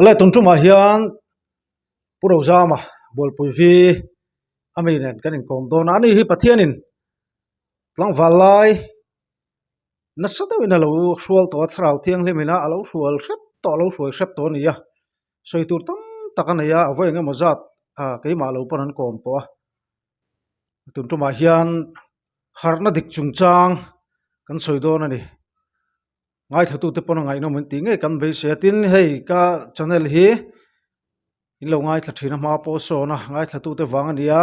Awle tun tumah hian Pu Rozama Bualpui vi a mi nen kan inkawm dawn a, ani hi Pathianin tlangval lai nasa deuhin a lo hrual tawh a, thlarau thianghlim ina a lo hrual hrep tawh a lo hruai hrep tawh a ni a, sawi tur tam tak a nei a, a vawi eng emaw zat ah keimah lo pawn an kawm tawh a, tun tumah hian harhna dik chungchang kan sawi dawn a ni. Ngaithlatute pawn a ngaihnawm an tih ngei kan beisei a, tin hei ka channel hi in lo ngaithla thin a hma pawh sawn a ngaithlatute vang a ni a,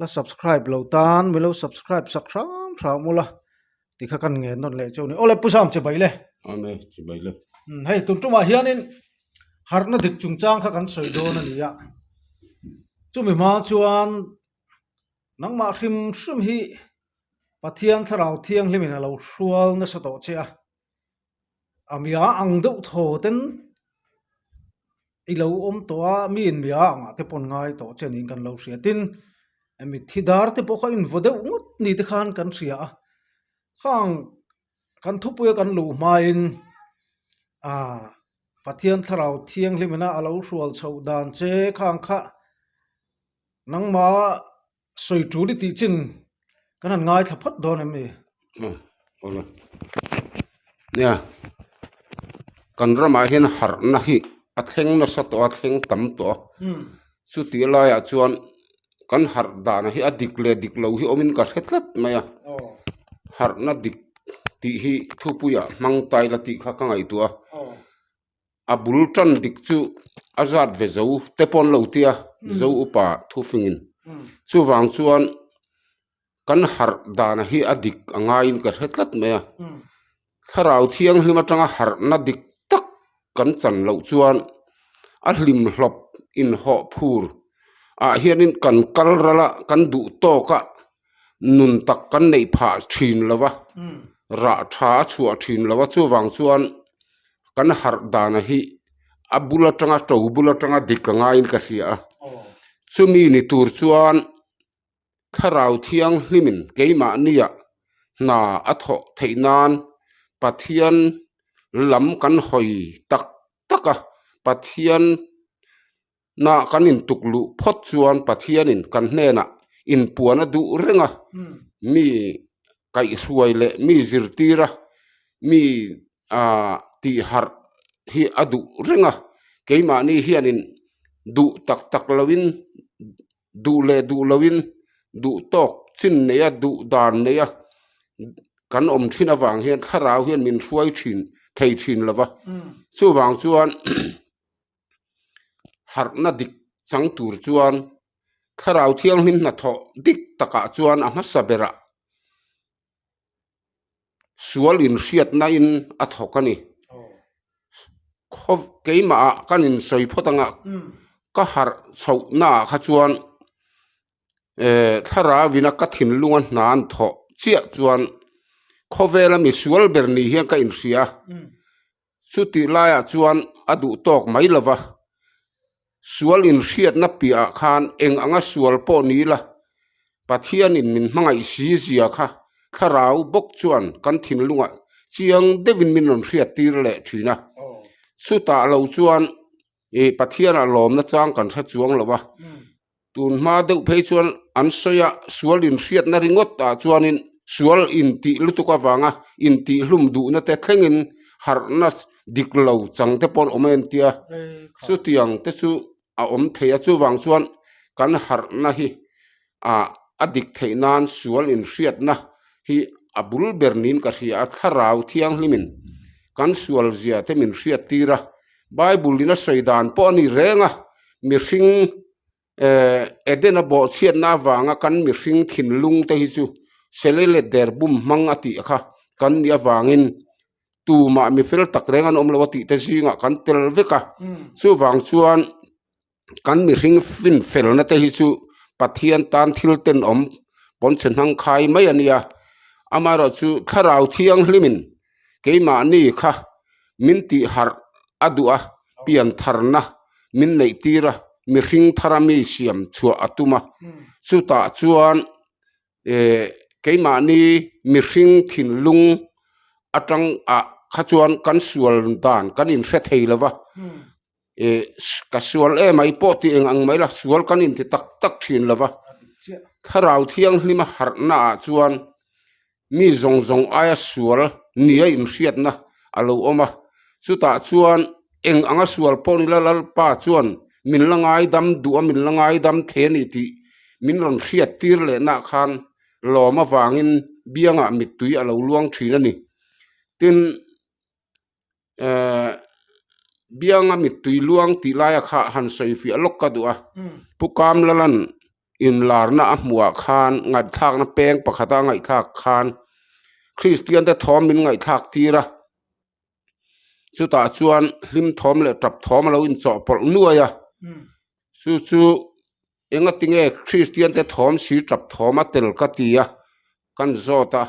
la subscribe lo tan min lo subscribe sak hram hram ula tih kha kan ngen nawn leh chu a ni. Awle Pu Zam chibai le. Amen chibai le. Hei tun tumah hianin harhna dik chungchang kha kan sawi dawn a ni a, chumi hma chuan nangmah hrim hrim hi Pathian thlarau thianghlimin a lo hrual nasa tawh che a, a mia ang deuh thaw ten i lo awm tawh a, mi in mia angah te pawn ngai tawh che niin kan lo hria. Tin, mitthi dar te pawh kha invaw deuh ngawt ni te khan kan hria a, khang kan thupuia kan luh hmain ah Pathian thlarau thianghlimina a lo hrual chhoh dan che khang kha nangmah Sawi tul i tih chin kan han ngaithla phawt dawn em ni? Aw, awle. Nia, kan ramah hian harhna hi a thleng nasa tawh a, thleng tam tawh a. Chutih laiah chuan kan harh dana hi a dik leh dik lo hi awmin ka hre tlat mai a. Harhna dik tih hi thupuiah hmang tai la tih kha ka ngaihtuah a. A bul tan dik chu a zat ve zo te pawh an lo ti a, zo upa thufingin. Chuvang chuan kan harh dana hi a dik a ngaiin ka hre tlat mai a. Thlarau thianghlim atanga harhna dik tak kan chan loh chuan a hlimhlawp inhawh phur ah hianin kan kal ral a, kan duh tawk a, nun tak kan neih phah thin lo va, rah tha a chhuah thin lo va, chuvang chuan kan harh dana hi a bul atanga to bul atanga dik a ngaiin ka hria a chumi ni tur chuan thlarau thianghlimin keimahnia hna a thawh theih nan Pathian lam kan hawi tak tak a Pathian Na kan intuk luh phawt chuan Pathianin kan hnenah inpuan a duh reng a, mi kaihhruai leh mi zirtir a, mi tihharh hi a duh reng a, keimahni hianin duh tak tak loin, duh leh duh loin, duh tawk chin neia duh dan neia kan awm thin avang hian thlarau hian min hruai thin thei thin lo va, chuvang chuan. Harhna dik chang tur chuan Thlarau Thianghlim hnathawh dik takah chuan a hmasa berah sual inhriatna in a thawk a ni. Khaw keimahah kan insawi phawt anga ka harh chhohnaah kha chuan eh thlarauina ka thinlunga hna an thawh chiah chuan khawvela misual ber ni hian ka inhria a. Chutih laiah chuan a duh tawk mai lo va, sual inhriatna piahah khan eng anga sual pawh ni ila, Pathianin min hmangaih si zia kha thlarau bawk chuan kan thinlungah chiang deuhin min rawn hriattir leh thin a. Chutah lo chuan ih Pathianah lawmna chang kan hre chuang lo va, Tun hma deuh phei chuan an sawi a, sual inhriatna ringawt ah chuanin sual intih lutuk avanga intihhlum duhna te thlengin harhna dik lo chang te pawh an awm a entia chutiang te chu a awm thei a chuvang chuan kan harhna hi ah a dik theih nan sual inhriatna hi a bul ber niin ka hria a thlarau thianghlimin kan sual zia te min hriat tir a Bible in a sawi dan pawh a ni reng a mihring eh Eden-a bawhchhiatna avanga kan mihring thinlung te hi chu sele leh der bum hmang a tih kha kan nih avangin tumah mi fel tak reng an awm lo a tih te zingah kan tel vek a chuvang chuan kan mihring fin felna te hi chu Pathian tan thil tenawm pawnchhe hnang khai mai a nia amaherawhchu thlarau thianghlimin keimahni kha min tih harh a duh a, pian tharna min neih tir a, mihring thara mi siam chhuah a tum a, chutah chuan eh keimahni mihring thinlung atang ah kha chuan kan sual dan kan inhre thei lo va. Ih ka sual em ai pawh tih eng ang mai la sual kan inti tak tak thin lo va, thlarau thianghlima harhna ah chuan mi zawng zawng aia sual nia inhriatna a lo awm a, chutah chuan eng anga sual pawh nila Lalpa chuan min la ngaidam duh a min la ngaidam thei a ni tih min rawn hriat tir lehna ah khan lawm avangin biangah mittui a lo luang thin a ni. Tin. eh bianga mittui luang tih laia kha han sawi fiah lawk ka duh a pu Kamlalan inlarna a hmuh ah khan ngaihthlakna peng pakhata a ngaihthlak khan Kristian te thawm min ngaihthlak tir a chutah chuan hlim thawm leh tap thawm a lo inchawhpawlh nuai a chu chu engatinge Kristian te thawm si tap thawm a tel ka ti a kan zawt a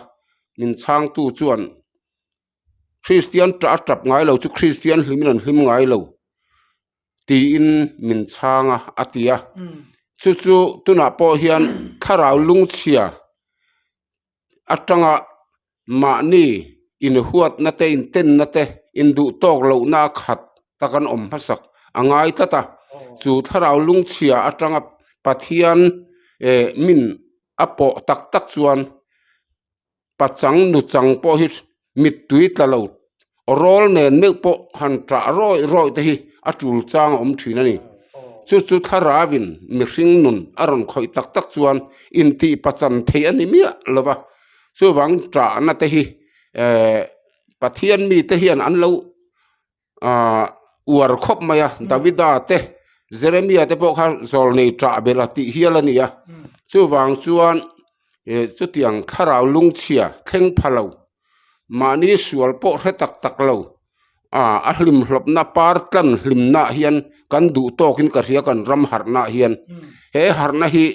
min chhangtu chuan. Kristian ṭah a ṭap ngai lo chu Kristian hlimin an hlim ngai lo tiin min chhang a a ti a. Chu chu tunah pawh hian thlarau lungchhia atanga mahni inhuatna te intenna te induh tawk lohna a khat tak an awm hmasak a ngai tlat a. Chu thlarau lungchhia atanga Pathian eh min a pawh tak tak chuan. Pachang nuchang pawh hi mittui tla lo rawl nen meuh pawh han ṭah rawih rawih te hi a ṭul chang a awm ṭhin a ni. Chu chu thlarauin mihring nun a rawn khawih tak tak chuan intih pachan theih a ni miah lo va, chuvang ṭahna te hi eh Pathian mite hian an lo ah uar khawp mai a Davida te Jeremia te pawh kha zawlnei ṭah belh a tih hial a ni a chuvang chuan eh chutiang thlarau lungchhia thleng pha lo mahni sual pawh hre tak tak lo ah a hlimhlawpna par tlan hlimna ah hian kan duh tawkin ka hria kan ram harhna ah hian he harhna hi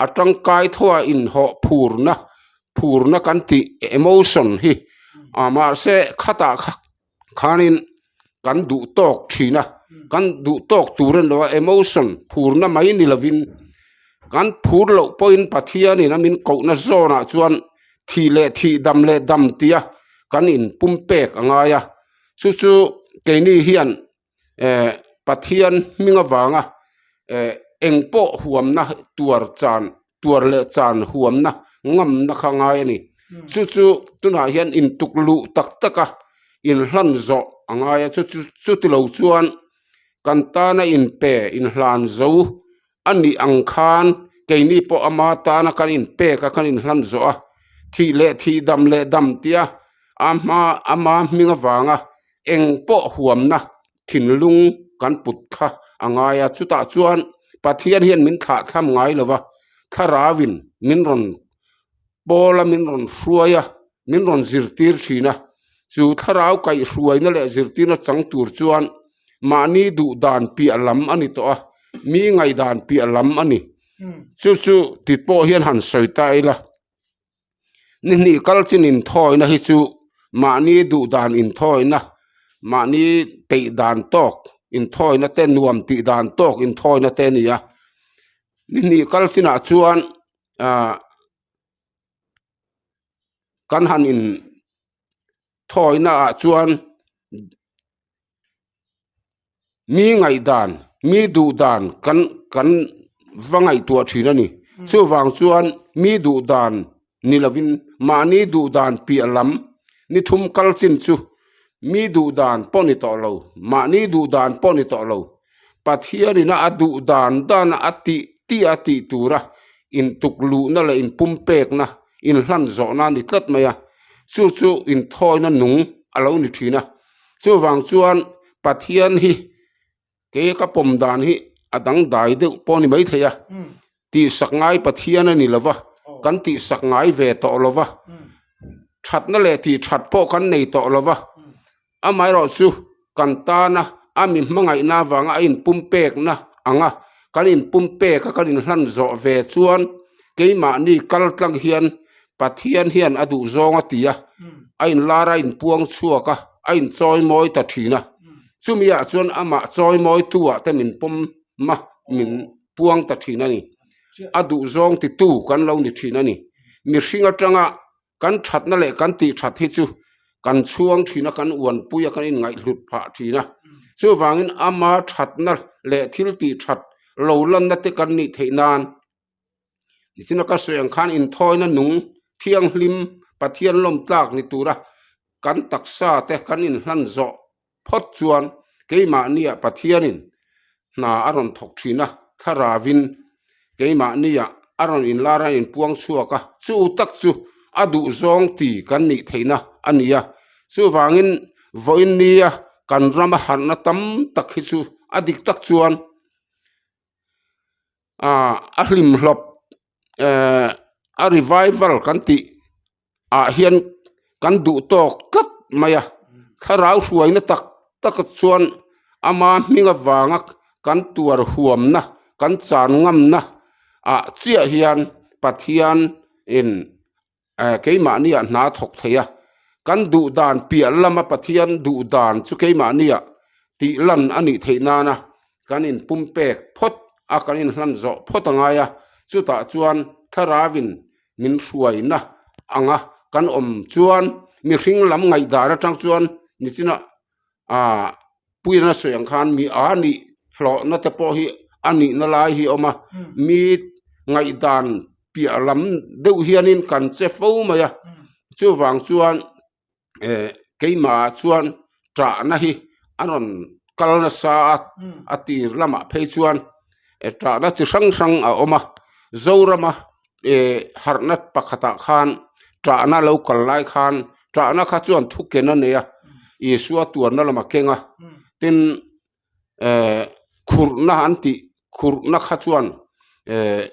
a tangkai tho a inhawh phurna phurna kan tih emotion hi ah mahse khatah kha. khanin kan duh tawk thin a kan duh tawk tur a ni lo a emotion phurna mai ni lovin kan phur loh pawhin Pathianin a min kohna zawnah chuan thih leh thih dam leh dam tia kan inpum pek a ngai a chu chu keini hian eh Pathian hming avanga eh engpawh huamna tuar chan tuar leh chan huamna ngamna kha ngai a ni chu chu tunah hian intuk luh tak tak a inhlan zawh a ngai a chu chu chuti lo chuan kan tana inpe inhlan zo a nih ang khan keini pawh ama tana kan inpek a kan inhlan zawh a thih leh thih dam leh dam tia a hma ama hming avanga eng pawh huamna thinlung kan put kha a ngai a chutah chuan Pathian hian min thlah thlam ngai lo va thlarauin min rawn pawl a min rawn hruai a min rawn zirtir thin a chu thlarau kaihhruaina leh zirtirna chang tur chuan mahni duh dan piah lam a ni tawh a mi ngaihdan piah lam a ni chu chu ti pawh hian han sawi ta ila. Ni hnih kal chin inthawina hi chu mahni duh dan inthawina mahni peih dan tawk inthawina te nuam tih dan tawk inthawina te a ni a ni hnih kal chinah chuan ah kan han in thawina ah chuan. Mi ngaihdan, mi duhdan kan kan va ngaihtuah thin a ni. Chuvang chuan mi duhdan ni lovin mahni duhdan piah lam ni thum kal chin chu mi duhdan pawh ni tawh lo, mahni duhdan pawh ni tawh lo. Pathianina a duhdan dana a tih tih a tih tura intuk luhna leh inpumpekna, inhlan zawhna a ni tlat mai a. Chu chu inthawina nung a lo ni thin a. Chuvang chuan Pathian hi kei ka pawm dan hi a dangdai deuh pawh a ni maithei a, tihsak ngai Pathian a ni lo va, kan tihsak ngai ve tawh lo va, thatna leh tihthat pawh kan nei tawh lo va, amaherawhchu kan tana a mi hmangaihna avanga a inpumpekna anga kan inpumpek a kan inhlan zawh ve chuan keimahni kal tlang hian Pathian hian a duh zawng a ti a, a inlar a inpuang chhuak a, a inchawimawi ta thin a. Chumi ah chuan amah chawimawitu ah te min pawm a, min puang ta thin a ni. A duh zawng titu kan lo ni thin a ni. Mihring atanga kan thatna leh kan tih that hi chu. kan chhuang thin a, kan uanpui a, kan inngaihhlut phah thin a. Chuvangin ama thatna leh thil tih that lo lanna te kan nih theih nan Nichina ka sawi ang khan inthawina nung thianghlim Pathian lawm tlak ni tura kan taksa te kan inhlan zawh phawt chuan keimahniah Pathianin hna a rawn thawk thin a, thlaravin keimahniah a rawn inlar a inpuang chhuak a, chu tak chu a duhzawng ti kan nih theihna a ni a. Chuvangin vawiin nia kan rama harhna tam tak hi chu a dik tak chuan ah a hlimhlawp eh a revival kan tih ah hian kan duh tawk tlat mai a thlarau hruaina tak tak chuan ama hming avanga kan tuar huamna kan chan ngamna ah chiah hian Pathian in eh keimahniah hna thawk thei a kan duh dan piah lama Pathian duh dan chu keimahniah tih lan a nih theih nana kan inpum pek phawt a kan inhlan zawh phawt a ngai a chutah chuan thlarauin min hruaina anga kan awm chuan mihring lam ngaihdan atang chuan nichina ah puiin a sawi ang khan mi a nih hlawhna te pawh hi a nihna lai hi a awm a mi ngaihdan piah lam deuh hianin kan che fo mai a chuvang chuan eh keimah chuan ṭahna hi a rawn kal nasa a a tir lamah phei chuan eh ṭahna chi hrang hrang a awm a Zorama eh harhna pakhatah khan ṭahna lo kal lai khan ṭahna kha chuan thu ken a nei a Isua tuarna lam a keng a tin eh khurhna an tih khurhna kha chuan eh.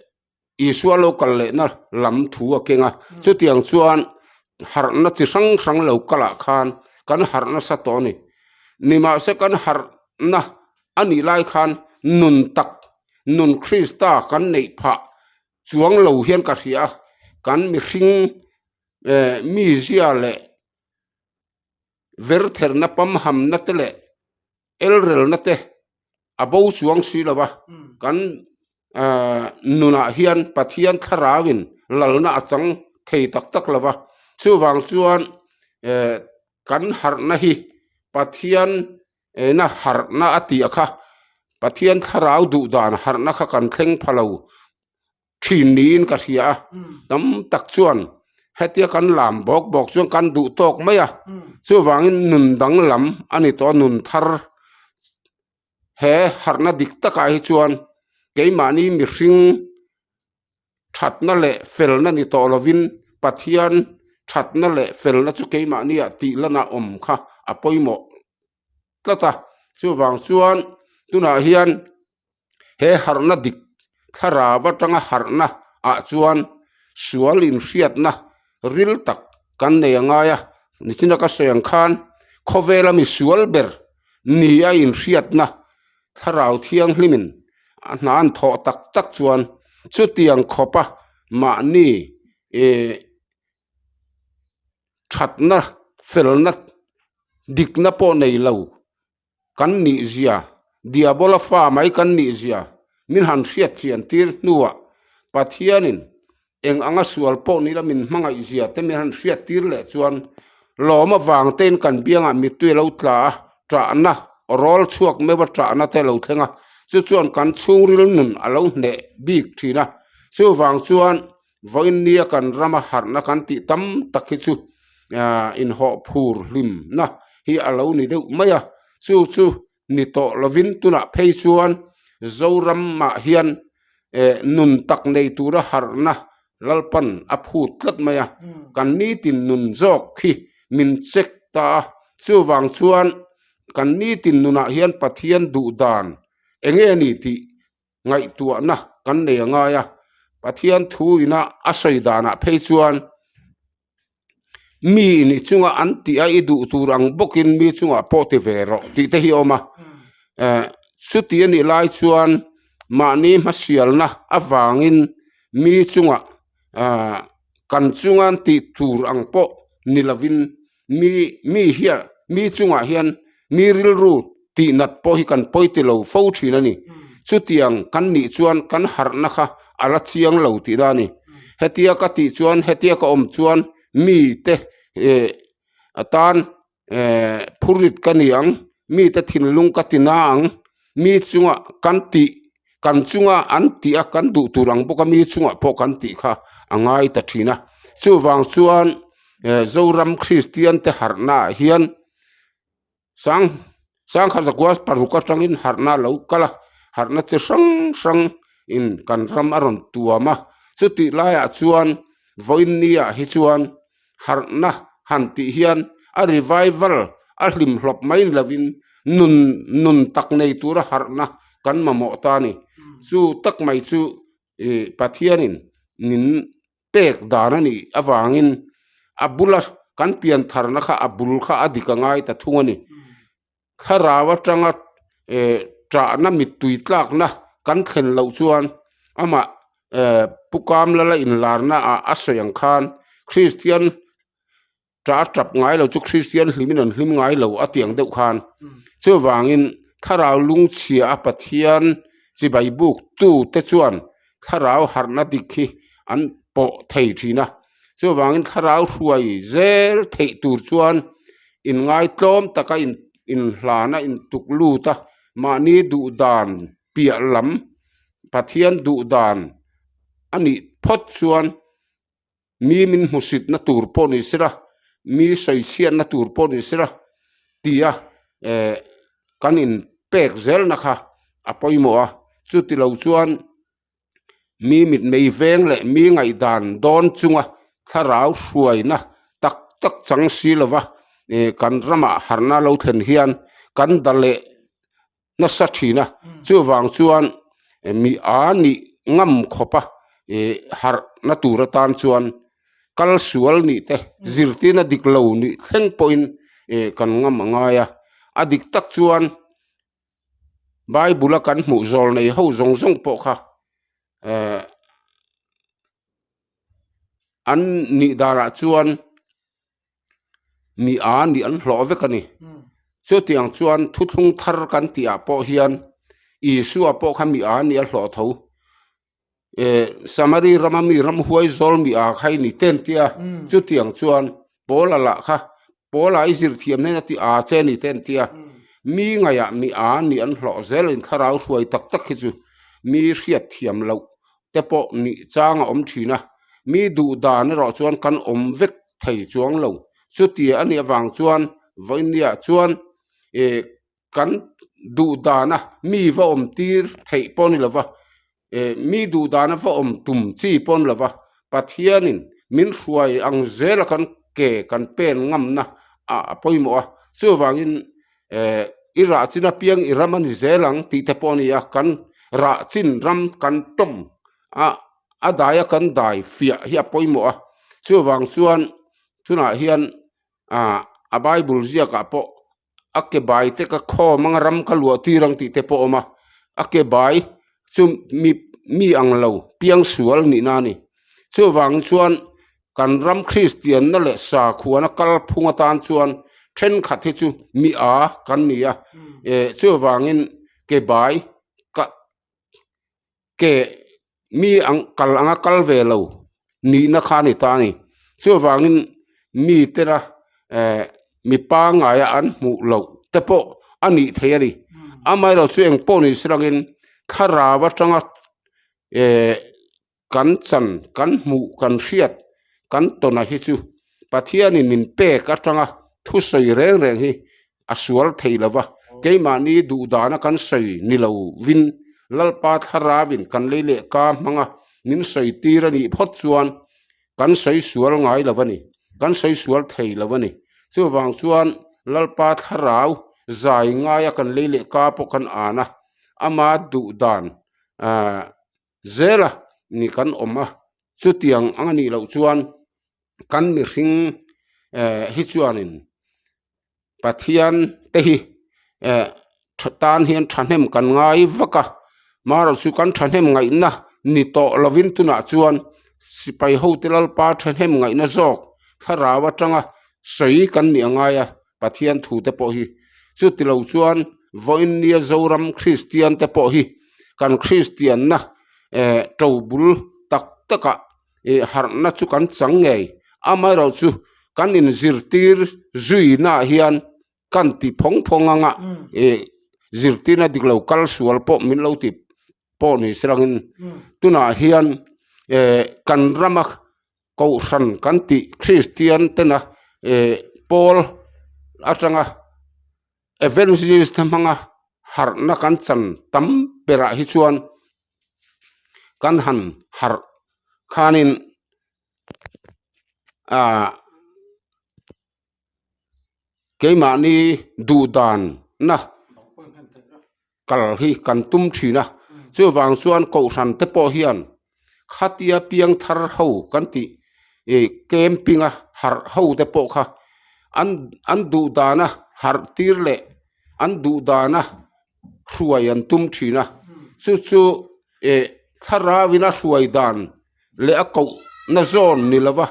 Isua lo kal lehna lam thu a keng a, chutiang chuan harhna chi hrang hrang lo kalah khan kan harh nasa tawh a ni. Nimahse kan harhna a nih lai khan nun tak, nun Krista kan neih phah chuang lo hian ka hria a, kan mihring eh mizia leh vertherna pamhamna te leh elrelna te a bo chuang si lo va, kan nunah hian Pathian thlarauin lalna a chang thei tak tak lo va, chuvang chuan kan harhna hi Pathian ena harhna a tih kha Pathian thlarau duh dan harhna kha kan thleng pha lo. thin niin ka hria a tam tak chuan hetia kan lam bawk bawk chuan kan duh tawk mai a chuvangin nun danglam a ni tawh a nun thar he harhna dik takah hi chuan keimahni mihring thatna leh felna ni tawh lovin Pathian thatna leh felna chu keimahniah tih lana awm kha a pawimawh tlat a chuvang chuan tunah hian. He harhna dik thlarau atanga harhna ah chuan sual inhriatna ril tak kan nei a ngai a, nichina ka sawi ang khan khawvela mi sual ber ni a inhriatna thlarau thianghlimin a hna an thawh tak tak chuan chutiang khawpa mahni eh thatna felna dikna pawh nei lo. Kan nihzia, Diabola fa mai kan nihzia min han hriat chian tir hnuah Pathianin eng anga sual pawh nila min hmangaihzia te min han hriat tir leh chuan lawm avang tein kan biangah mittui a lo tla a, ṭahna rawl chhuak meuh a ṭahna te a lo thleng a, chu chuan kan chhungril nun a lo hneh bik ṭhin a, chuvang chuan Vawiin nia kan rama harhna kan tih tam tak hi chu inhawh phur hlimna hi a lo ni deuh mai a, chu chu ni tawh lovin tunah phei chuan Zoramah hian nun tak nei tura harhna Lalpan a phut tlat mai a, kan nitin nun zawk hi min check ta a, chuvang chuan kan nitin nunah hian Pathian duh dan eng nge ni tih ngaihtuahna kan nei a ngai a, Pathian thu ina a sawi danah phei chuan mi in i chunga an tih a i duh tur ang bawkin mi chungah pawh ti ve rawh tih te hi a awm a, eh chuti a nih lai chuan mahni hmasialna avangin mi chungah ah kan chunga an tih tur ang pawh ni lovin mi mi hian mi chungah hian mi rilru tih nat pawh hi kan pawi ti lo fo thin a ni chutiang kan nih chuan kan harhna kha a la chiang lo tih na a ni hetia ka tih chuan hetia ka awm chuan mi te eh. Atan eh phurit ka ni ang, mite thinlung ka ti na ang, mi chunga kan tih kan chunga an tih a kan duh tur ang bawk a mi chungah pawh kan tih kha a ngai ta thin a. Chuvang chuan eh Zoram Kristian te harhna ah hian sang sangkhat zakua paruk atangin harhna a lo kal a, harhna chi hrang hrang in kan ram a rawn tuam a, chutih laiah chuan vawiin ni ah hi chuan harhna han tih hian a revival a hlim hlawp mai ni lovin nun nun tak nei tura harhna kan mamawh ta a ni. Chu tak mai chu ih Pathianin min pek dan a nih avangin a bula kan pian tharna kha a bul kha a dik a ngai ta thung a ni. Thlarau atanga eh ṭahna mittui tlakna kan thlen loh chuan amah eh Pu Kamlala inlarna ah a sawi ang khan Kristian ṭah ṭap ngai lo chu Kristian hlimin an hlim ngai lo a tih ang deuh khan chuvangin thlarau lungchhia a Pathian chibai buk tu te chuan thlarau harhna dik hi an pawh thei thin a chuvangin thlarau hruai zel theih tur chuan inngaitlawm taka in inhlana intuk lut a mahni duh dan piah lam Pathian duh dan a nih phawt chuan. Mi min hmusitna tur pawh ni sela, mi sawichhiatna tur pawh ni sela tia eh kan inpek zelna kha a pawimawh a, chuti lo chuan mi mitmei veng leh mi ngaihdan dawn chunga thlarau hruaina tak tak chang si lova eh kan ramah harhna lo thlen hian kan da leh nasa thin a chuvang chuan mi a nih ngam khawp a ih harh na tur atan chuan kal sual nih te zirtirna dik lo nih thleng pawhin ih kan ngam a ngai a a dik tak chuan bible a kan hmuh zawl nei ho zawng zawng pawh kha eh an nih danah chuan. Mi a nih an hlawh vek a ni. Chutiang chuan thuthlung thar kan tih ah pawh hian Isua pawh kha mi a nih a hlawh tho. Eh Samari rama mi ramhuai zawl mi a kha i ni ten tia chutiang chuan Paula lah kha Paula i zir thiam nen a ti a che ni ten tia mi ngaihah mi a nih an hlawh zel in thlarau hruai tak tak hi chu mi hriat thiam loh te pawh nih chang a awm thin a, mi duh dan erawh chuan kan awm vek thei chuang lo. Chutia a nih avang chuan vawinia chuan ih kan duh dana mi va awm tir theih pawh a ni lo va, ih mi duh dana va awm tum chi pawh a ni lo va, Pathianin min hruai ang zela kan ke kan pen ngamna a pawimawh a, chuvangin eh i rah chin apiang i ram a ni zel ang tih te pawh a ni a, kan rah chin ram kan tawng a a dai a kan dai fiah hi a pawimawh a, chuvang chuan tunah hian ah a bible ziakah pawh a ke bai te ka khawm anga ram ka luah tir ang tih te pawh a awm a, a ke bai chu mi mi ang lo piangsual nihna a ni, chuvang chuan. Kan ram Kristianna leh sakhuana kalphung atan chuan thenkhat hi chu mi a kan ni a, eh chuvangin ke bai ka ke mi ang kal anga kal ve lo nihna kha a ni ta a ni. Chuvangin mi tena eh mi pangngaia an hmuh loh te pawh a nih thei a ni. Amaherawhchu chu engpawh ni se langin thlarau atanga eh Kan chan, kan hmuh, kan hriat, kan tawna hi chu Pathianin min pek atanga thusawi reng reng hi a sual thei lo va, keimahni duhdana kan sawi ni lovin Lalpa Thlarauin kan lei leh ka hmanga min sawi tir a nih phawt chuan kan sawi sual ngai lo a ni, kan sawi sual thei lo a ni. Chuvang chuan Lalpa Thlarau zai ngaia kan lei leh ka pawh kan an a, ama duhdan ah Zela ni kan awm a, chutiang ang a nih loh chuan kan mihring eh hi chuanin Pathian te hi eh tha tan hian thahnem kan ngai vak a, marawh chu kan thahnem ngaihna ni tawh lovin tunah chuan sipai hote lalpa thahnem ngaihna zawk thlarau atanga sawi kan nih a ngai a Pathian thu te pawh hi chuti lo chuan vawiin nia Zoram Kristian te pawh hi kan Kristianna eh to bul tak takah ih harhna chu kan chang ngei amaherawhchu. kan inzirtir zuinaah hian kan ti phawng phawng anga ih zirtirna dik lo kal sual pawh min lo ti pawh ni se langin tunah hian eh kan rama kohhran kan tih kristian tena eh pawl atanga evangelist te hmanga harhna kan chan tam berah hi chuan kan han harh khanin ah. Keimahni duhdanna kal hi kan tum thin a, chuvang chuan kohhran te pawh hian khatia piang thar ho kan tih ih camping a harh ho te pawh kha an an duhdana harh tir leh an duhdana hruai an tum thin a, chu chu ih thlarau in a hruai dan leh a kohna zawn ni lova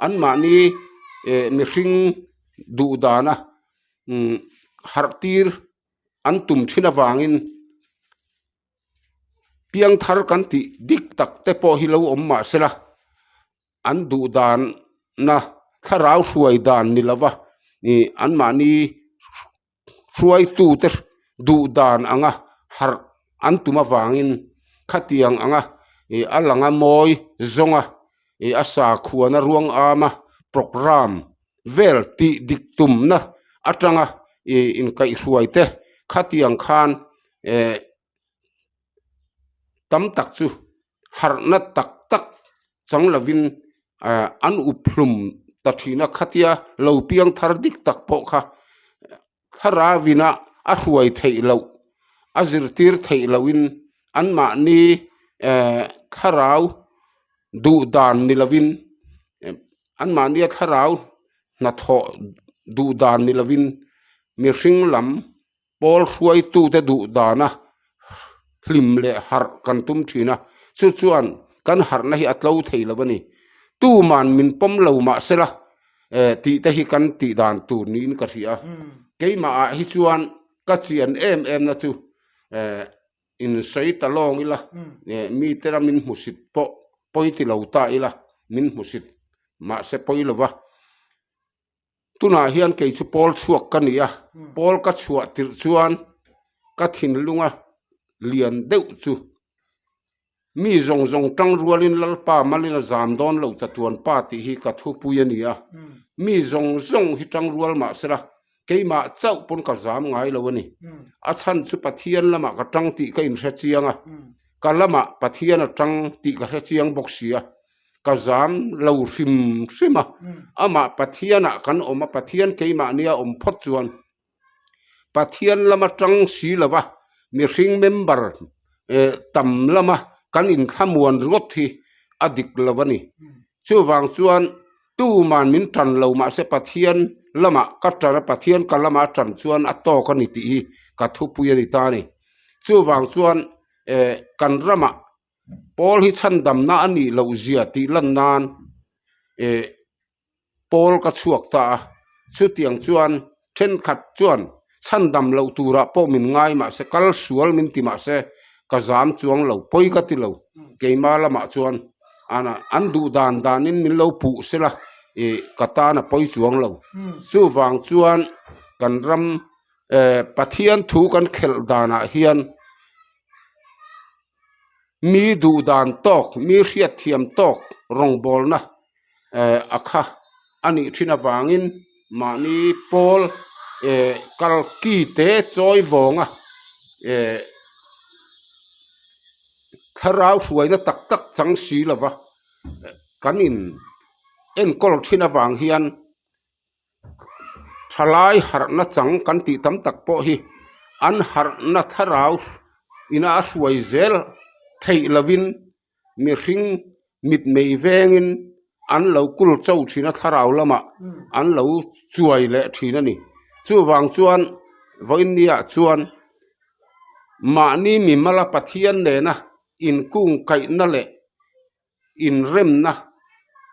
anmahni eh mihring duh dana umm harh tir an tum thin avangin piang thar kan tih dik tak te pawh hi lo awm mah sela an duh dana thlarau hruai dan ni lova ih anmahni hruaitute duh dan anga harh an tum avangin khatiang anga ih a langa mawi zawnga ih a sakhuana ruang ama programme vel tih dik tumna atanga ih inkaihhruai te khatiang khan eh tam tak chu harhna tak tak chang lovin ah an up hlum ta thin a khatia lo piang thar dik tak pawh kha thlarau ina a hruai theih loh a zirtir theih lohin anmahni eh thlarau duh dan ni lovin anmahnia thlarau hnathawh duh dan ni lovin mihring lam. Pawl hruaitute duh dana hlim leh harh kan tum thin a, chu chuan kan harhna hi a tlo thei lo a ni. Tuman min pawm lo mah sela eh tih te hi kan tih dan tur niin ka hria. Keimahah hi chuan ka chian em em na chu eh insawi ta lawng ila eh mite ram min hmusit pawh pawi ti lo ta ila min hmusit mahse pawi lo va. Tunah hian kei chu pawl chhuak ka ni a, pawl ka chhuah tirh chuan ka thinlunga lian deuh chu mi zawng zawng tang rualin Lalpa malin a zam dawn lo chatuan pa tih hi ka thupui a ni a, mi zawng zawng hi tang rual mah sela keimah chauh pawn ka zam ngai lo a ni. A chhan chu Pathian lamah ka tang tih ka inhre chiang a, ka lamah Pathian a tang tih ka hre chiang bawk si a. Ka zam lo hrim hrim a, amah Pathianah kan awm a, Pathian keimahnia awm phawt chuan Pathian lama tang si lova mihring member tam lama kan inthlamuan ringawt hi a dik lo a ni. Chuvang chuan tuman min tan lo mahse Pathian lamah ka tan a, Pathian ka lama a tan chuan a tawk a ni tih hi ka thupui a ni ta a ni. Chuvang chuan kan ramah Pawl hi chhandamna a nih loh zia tih lan nan eh pawl ka chhuak ta a, chutiang chuan thenkhat chuan chhandam loh turah pawh min ngai mah se kal sual min ti mah se ka zam chuang lo pawi ka ti lo keima lamah chuan an duh dan danin min lo puh sela ih ka tan a pawi chuang lo chuvang chuan kan ram eh Pathian thu kan khelh danah hian. Mi duh dan tawk, mi hriatthiam tawk rawngbawlna eh a kha a nih thin avangin mahni pawl eh kal ki te chawi vawnga eh thlarau hruaina tak tak chang si lova kan in enkawl thin avang hian. Thalai harhna chang kan tih tam tak pawh hi an harhna thlarau ina a hruai zel theih lovin mihring mitmei vengin an lo kul cho thin a thlarau lamah an lo chuai leh thin a ni. Chuvang chuan vawiinniah chuan mahni mimala Pathian nena inkungkaihna leh inremna,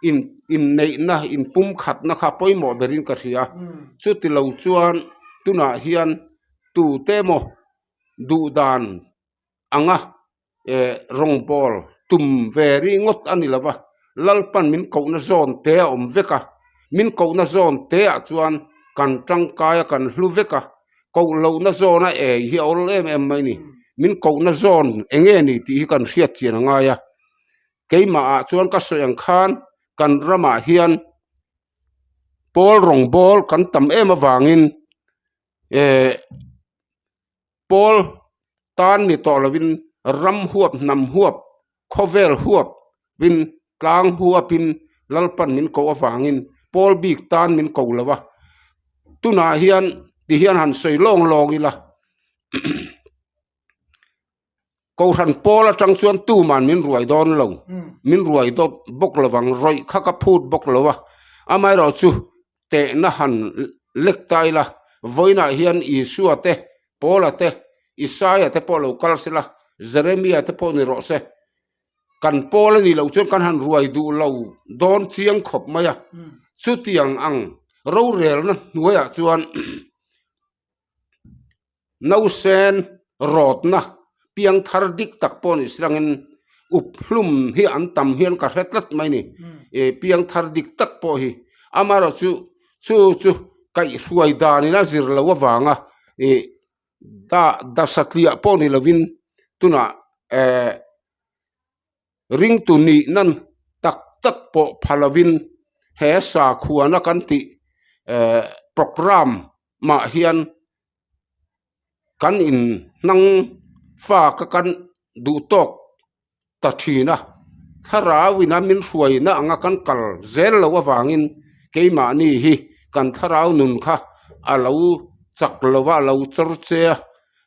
in inneihna, inpumkhatna kha pawimawh berin ka hria. Chuti lo chuan tunah hian tute emaw duh dan anga eh rawngbâwl tum ve ringawt a ni lo va, Lalpan min kohna zawn te a awm vek a. Min kohna zawn te ah chuan kan tangkai a kan hlu vek a, koh lohna zawna ei hi a awl em em mai a ni. Min kohna zawn eng nge ni tih hi kan hriat chian a ngai a. Keimah ah chuan ka sawi ang khan kan ramah hian pawl rawngbawl kan tam em avangin eh pawl tan ni tawh lovin ram huap hnam huap khawvel huap in tlang huapin Lalpan min koh avangin pawl bik tan min ko lo a tunah hian tihian han sawi lawng lawng ila Kohhran pawl atang chuan tuman min ruai dawn lo min ruai dawt bawk lovang rawih kha ka phut bawk lo a amaherawh chu tehna han lek ta ila vawiinah hian Isua te Paula te Isaia te pawh lo kal sela Jeremia te pawh ni rawh se kan pawl a nih loh chuan kan han ruai duh lo dawn chiang khawp mai a chutiang ang rorelna hnuaiah chuan. Nausen rawtna piang thar dik tak pawh ni sirangin up hlum hi an tam hian ka hre tlat mai ni eh piang thar dik tak pawh hi amaherawh chu chu chu kaihhruai danin a zir loh avanga ih da da satliah pawh ni lovin tunah eh ringtu nih nan tak tak pawh pha lovin he sakhuana kan tih eh programme mah hian kan in hnang fa ka kan duh tawk ta thin a thlarau ina min hruaina anga kan kal zel loh avangin keimahni hi kan thlarau nun kha a lo chak lo va a lo chawr che a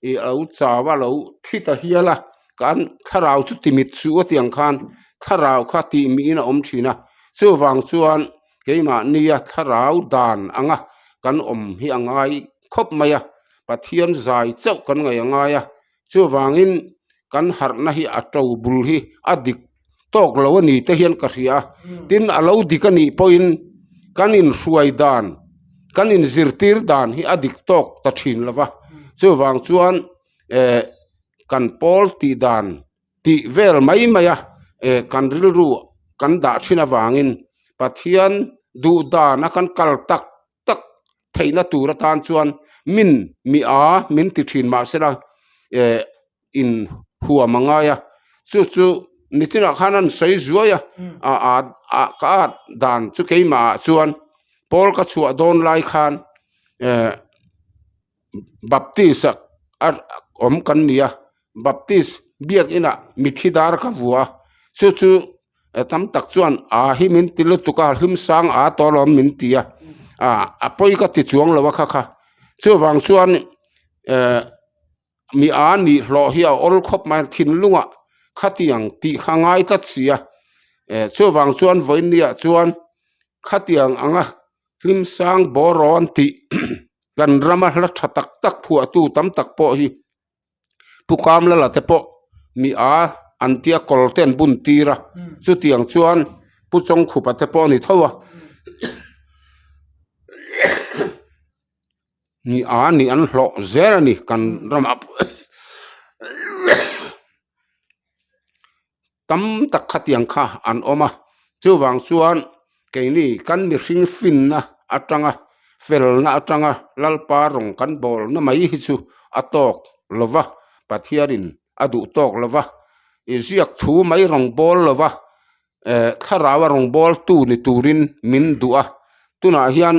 ih a lo chau a a lo thi ta hial a kan thlarau chu ti mit suh a tiang khan thlarau kha tih miin a awm thin a chuvang chuan keimahnia thlarau dan anga kan awm hi a ngai khawp mai a Pathian zai chauh kan ngaih a ngai a chuvangin kan harhna hi a to bul hi a dik tawk lo a ni te hian ka hria a tin a lo dik a nih pawhin kan inhruai dan kan inzirtir dan hi a dik tawk ta thin lo va chuvang chuan eh kan pawl tih dan tih vel mai mai a eh kan rilru kan dah thin avangin Pathian duh dana kan kal tak tak theihna tur atan chuan min mi a min ti thin mahsela eh in huam a ngai a chu chu nichinah khan an sawi zuai a a a ka at dan chu keimah ah chuan pawl ka chhuah dawn lai khan eh baptist a awm kan ni a baptist biakinah mithi dar ka vua a chu chu tam tak chuan a hi min ti lutuk a hlim sang a tawh alawm min ti a ah a pawi ka ti chuang lo a kha kha chuvang chuan eh mi a nih hlawh hi a awl khawp mai a thinlungah khatiang tih kha ngai tlat si a eh chuvang chuan vawinia chuan khatiang anga hlim sang bawrawn tih kan rama hla tha tak tak phuahtu tam tak pawh hi Pu Kamlala te pawh mi a an tia kawr te an bun tir a chutiang chuan Pu Chawngkhupa te pawh a ni tho a mi a nih an hlawh zel a ni kan ramah tam tak khatiang kha an awm a chuvang chuan keini kan mihring finna atanga felna atanga lalpa rawng kan bawlna mai hi chu a tawk lo va Pathianin a duh tawk lo va i ziak thu mai rawng bawl lo va eh thlarau a rawn bawl tu ni turin min duh a tunah hian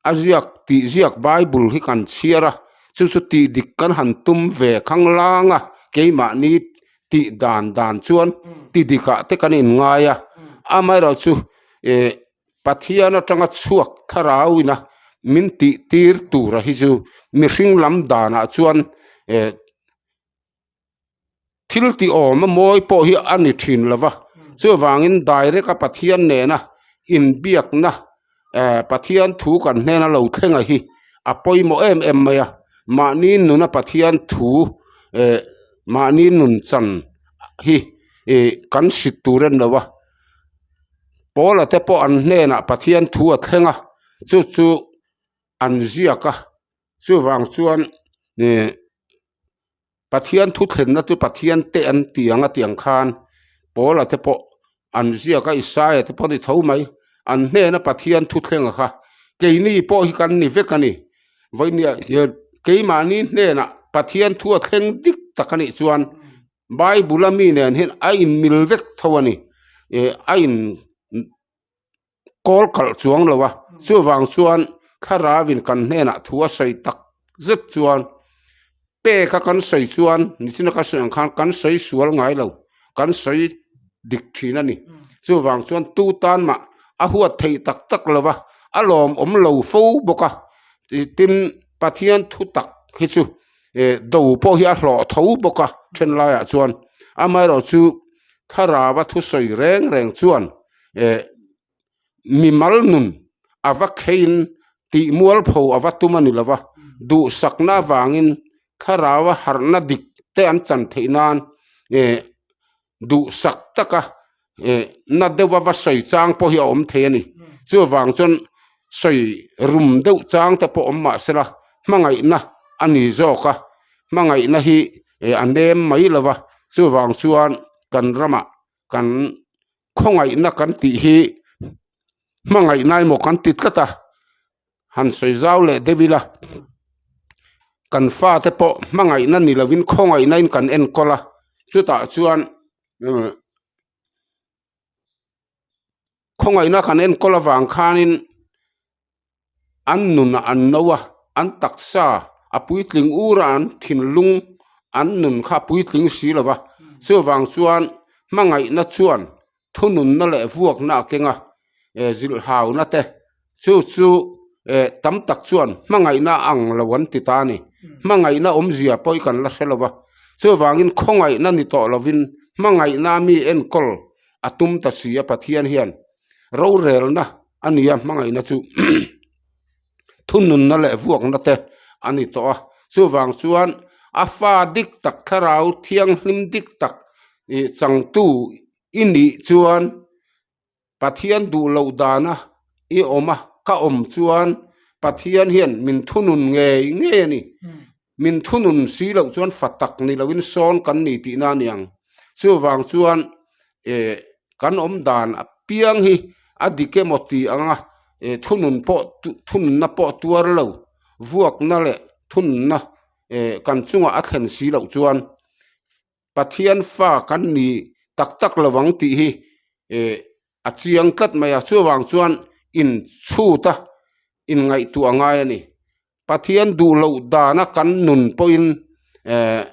a ziak tih ziak bible hi kan chhiar a chu chu tih dik kan han tum ve khang lang a keimahni tih dan dan chuan ti dikah te kan inngai a amaherawh chu eh Pathian atanga chhuak thlarau ina min tih tir tura hi chu mihring lam danah chuan eh Thil tih awm a mawi pawh hi a ni thin lo va, chuvangin direct a Pathian nena inbiakna eh Pathian thu kan hnena lo thlenga hi a pawimawh em em mai a, mahni nuna Pathian thu eh mahni nun chan hi ih kan hrit tur a ni lo va, Paula te pawh an hnenah Pathian thu a thleng a, chu chu an ziak a, chuvang chuan ih. Pathian thu thlenna chu Pathian te an ti ang a ti ang khan Paula te pawh an ziak a, Isaia te pawh a ni tho mai. An hnena Pathian thuthleng a kha keini pawh hi kan ni vek a ni. Vawinia hian keimahni hnenah Pathian thu a thleng dik tak a nih chuan Bible a mi nen hian a inmil vek tho a ni. Ih a in kawl kalh chuang lo a, chuvang chuan thlarauin kan hnenah thu a sawi tak zet chuan peka kan sawi chuan nichina ka sawi ang khan kan sawi sual ngai lo kan sawi dik thin a ni chuvang chuan tu tan mah a huat theih tak tak lo va a lawmawm lo fo bawk a tin Pathian thu tak hi chu eh do pawh hi a hlawh tho bawk a then laiah chuan amaherawh chu thlarau a thusawi reng reng chuan eh mimal nun a va kheiin tih mualpho a va tum a ni lo va, duhsakna avangin thlarau a harhna dik te an chan theih nan eh duhsak taka eh na deuha va sawi chang pawh hi a awm thei a ni. Chuvang chuan sawi rum deuh chang te pawh awm mah sela hmangaihna a ni zawk a, hmangaihna hi eh a nem mai lo va, chuvang chuan kan ramah kan khawngaihna kan tih hi hmangaihna emaw kan ti tlat a han sawi zau leh deuh ila kan fate pawh hmangaihna ni lovin khawngaihna in kan enkawl a chutah chuan umm khawngaihna kan enkawl avang khanin An nunah an no a, an taksa a puitling ur a, an thinlung an nun kha a puitling si lo va. Chuvang chuan hmangaihna chuan thununna leh vuakna a keng a, eh zilhhauna te chu chu eh tam tak chuan hmangaihna a ang lo an ti ta a ni. Hmangaihna awmzia pawh hi kan la hre lo va. Chuvangin khawngaihna ni tawh lovin hmangaihna mi enkawl a tum ta si a Pathian hian. Rorelna a ni a, hmangaihna chu thununna leh vuakna te a ni tawh a, chuvang chuan a fa dik tak thlarau thianghlim dik tak ih changtu i nih chuan Pathian duh loh dana i awm a, ka awm chuan Pathian hian min thunun ngei ngei a ni. Min thunun si loh chuan fa tak ni loin sawn kan ni tihna a ni ang. Chuvang chuan eh kan awm dan apiang hi a dik emaw tih ang a, eh thunun pawh thununna pawh tuar lo vuakna leh thununna eh kan chungah a thlen si loh chuan Pathian fa kan ni tak tak lo ang tih hi eh a chiang tlat mai a, chuvang chuan inchhut a inngaihtuah a ngai a ni. Pathian duh loh dana kan nun pawhin eh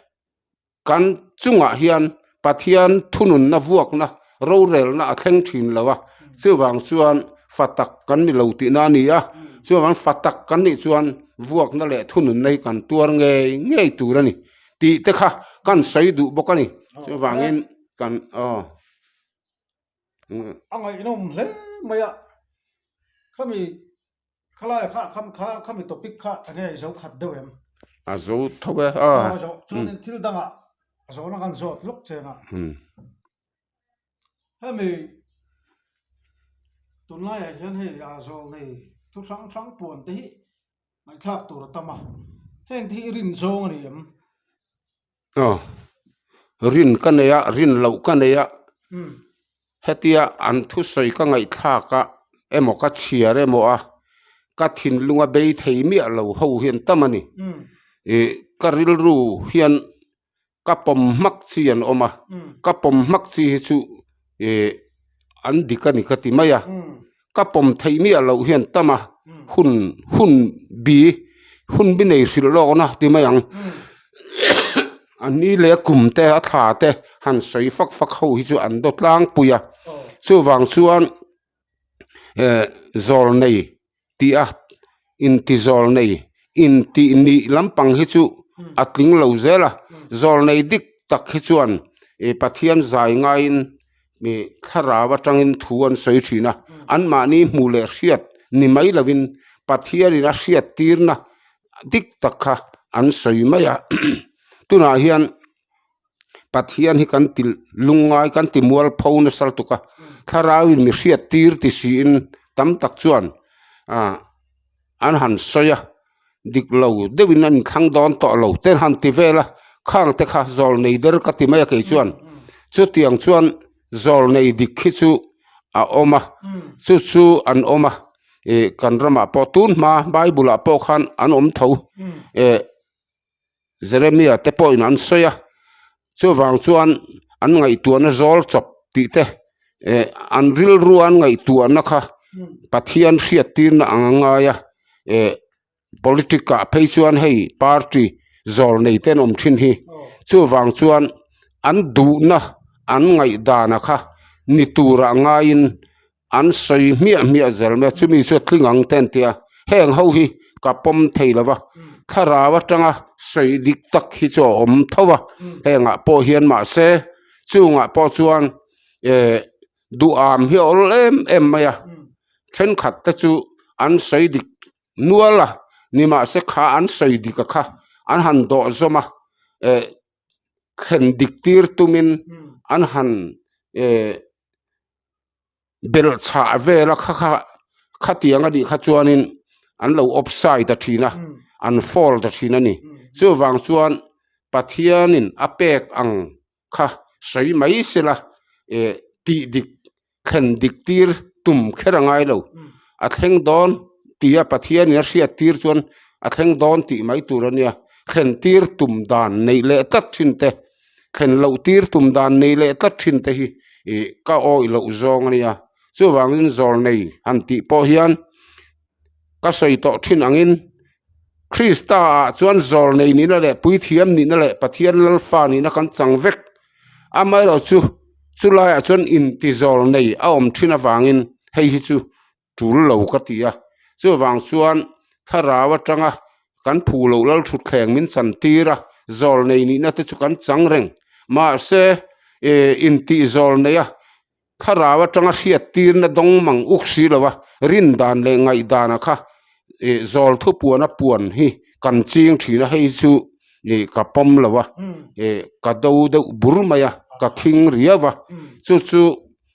kan chungah hian Pathian thununna vuakna rorelna a thleng thin lo a, chuvang chuan fa tak kan ni lo tihna a ni a, chuvang fa tak kan nih chuan vuakna leh thununna hi kan tuar ngei ngei tur a ni tih te kha kan sawi duh bawk a ni, chuvangin kan aw. A ngaihnawm hle mai a, khami Khalai kha kham kha khami topic kha enge i zo khat deuh em? A zo tho e a. A zo chuanin thil dangah a zawhna kan zawt lawk cheng a. Hemi tunlaiah hian hei a zawl nei thu hrang hrang puan te hi ngaihthlak tur a tam a, heng te hi i rin zawng a ni em? Aw rin ka nei a rin loh ka nei a hetia an thusawi ka ngaihthlak a emaw ka chhiar emaw a ka thinlung a bei thei miah lo ho hian tam a ni ih ka rilru hian ka pawm hmak chi an awm a ka pawm hmak chi hi chu ih an dik a ni ka ti mai a. Ka pawm theih miah loh hian tam a, hun hun bi hun bi nei hrilh lawkna ti mai ang. A ni leh a kum te a thla te han sawi fak fak ho hi chu an daw tlangpui a, chuvang chuan eh zawl nei tih a inti zawl nei intih nih lampang hi chu a tling lo zel a, zawl nei dik tak hi chuan ih Pathian zai ngaiin ih thlarau atangin thu an sawi thin a, anmahni hmuh leh hriat ni mai lovin Pathianin a hriat tirna dik tak kha an sawi mai a, tunah hian. Pathian hi kan ti lungngai kan ti mualpho nasa lutuk a thlarau in mi hriat tir ti siin tam tak chuan ah an han sawi a dik lo deuh in an inthlang dawn tawh lo te han ti vel a khang te kha zawl nei der ka ti mai a kei chuan chutiang chuan zawl nei dik hi chu. a awm a chu chu an awm a ih kan ramah pawh tun hma bible ah pawh khan an awm tho eh Jeremia te pawhin an sawi a chuvang chuan an ngaihtuahna zawl chawp tih te eh an rilru an ngaihtuahna kha Pathian hriat tirna ang a ngai a eh politic ah phei chuan hei party zawl nei te an awm thin hi chuvang chuan an duhna an ngaihdan a kha ni turah ngaiin an sawi hmiah hmiah zel mai a chumi chu a tling ang te an ti a heng ho hi ka pawm thei lo va thlarau atanga sawi dik tak hi chu a awm tho a hengah pawh hian mahse chungah pawh chuan eh duham hi a awl em em mai a thenkhat te chu an sawi dik nual a nimahse kha an sawi dik a kha an han dawh zawm a eh thlen dik tir tumin an han eh belhchhah vel a kha kha khatiang a nih kha chuanin an lo offside a thin a an foul ta thin a ni chuvang chuan Pathianin a pek ang kha sawi mai sela eh tih dik thlen dik tir tum kher a ngai lo a thleng dawn tia Pathianin a hriat tir chuan a thleng dawn tih mai tur a nia thlen tir tum dan neih leh tlat thin te thlen loh tir tum dan neih leh tlat thin te hi ih ka awih loh zawng a nia chuvangin zawl nei han tih pawh hian ka sawi tawh thin angin Krista ah chuan zawl nei nihna leh puithiam nihna leh Pathian lalfa nihna kan chang vek amaherawh chu chulaiah chuan intizawl nei a awm thin avangin hei hi chu tul lo ka ti a chuvang chuan thlarau atanga kan phu loh lal thutthleng min chan tir a zawl nei nihna te chu kan chang reng mahse eh intihzawl nei a Thlarau atanga hriat tirna dawng mang uk si lo a, rin dan leh ngaih dana kha ih zawl thu puana puan hi kan ching thin a, hei chu ih ka pawm lo a, ih ka do deuh bur mai a, ka khing riau a, chu chu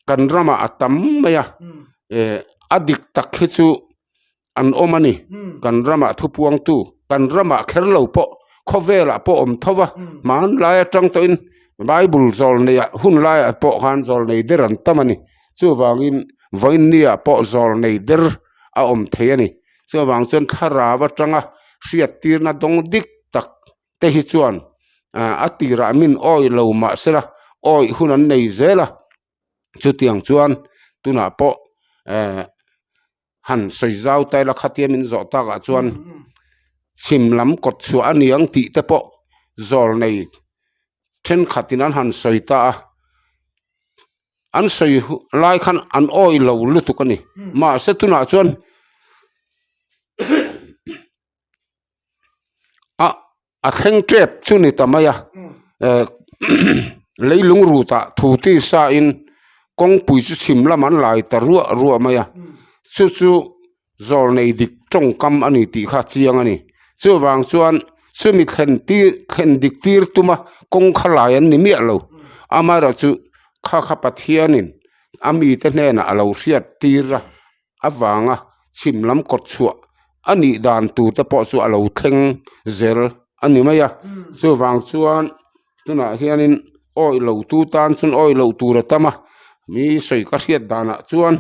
kan ramah a tam mai a, ih a dik tak hi chu an awm a ni kan ramah thupuangtu kan ramah kher lo pawh khawvelah pawh awm tho va hmanlai atang tawhin bible zawl neihah hun laiah pawh khan zawl nei der an tam a ni chuvangin vawiinniah pawh zawl nei der a awm thei a ni chuvang chuan thlarau atanga hriat tirna dawng dik tak te hi chuan a tirah min awih lo mahsela awih hun an nei zel a chutiang chuan tunah pawh eh. Han sawi zau ta ila khatia min zawh takah chuan chhim lam kawt chhuah a ni ang tih te pawh zawl nei thenkhatin an han sawi ta a an sawi lai khan an awih lo lutuk a ni mahse tunah chuan a a thleng tep chu ni ta mai a eh leilung rutah thu tisa in kawngpui chu chhim lam an lai ta ruah ruah mai a chu chu zawl nei dik tawngkam a ni tih kha a chiang a ni chuvang chuan chumi thlen tir thlen dik tir tuma kawng kha lai an ni miah lo amaherawhchu kha kha Pathianin a mite hnenah a lo hriat tir a. avanga chhim lam kawt chhuah a nih dan tur te pawh chu a lo thleng zel a ni mai a chuvang chuan tunah hianin awih lo tu tan chuan awih loh tur a tam a mi sawi ka hriat danah chuan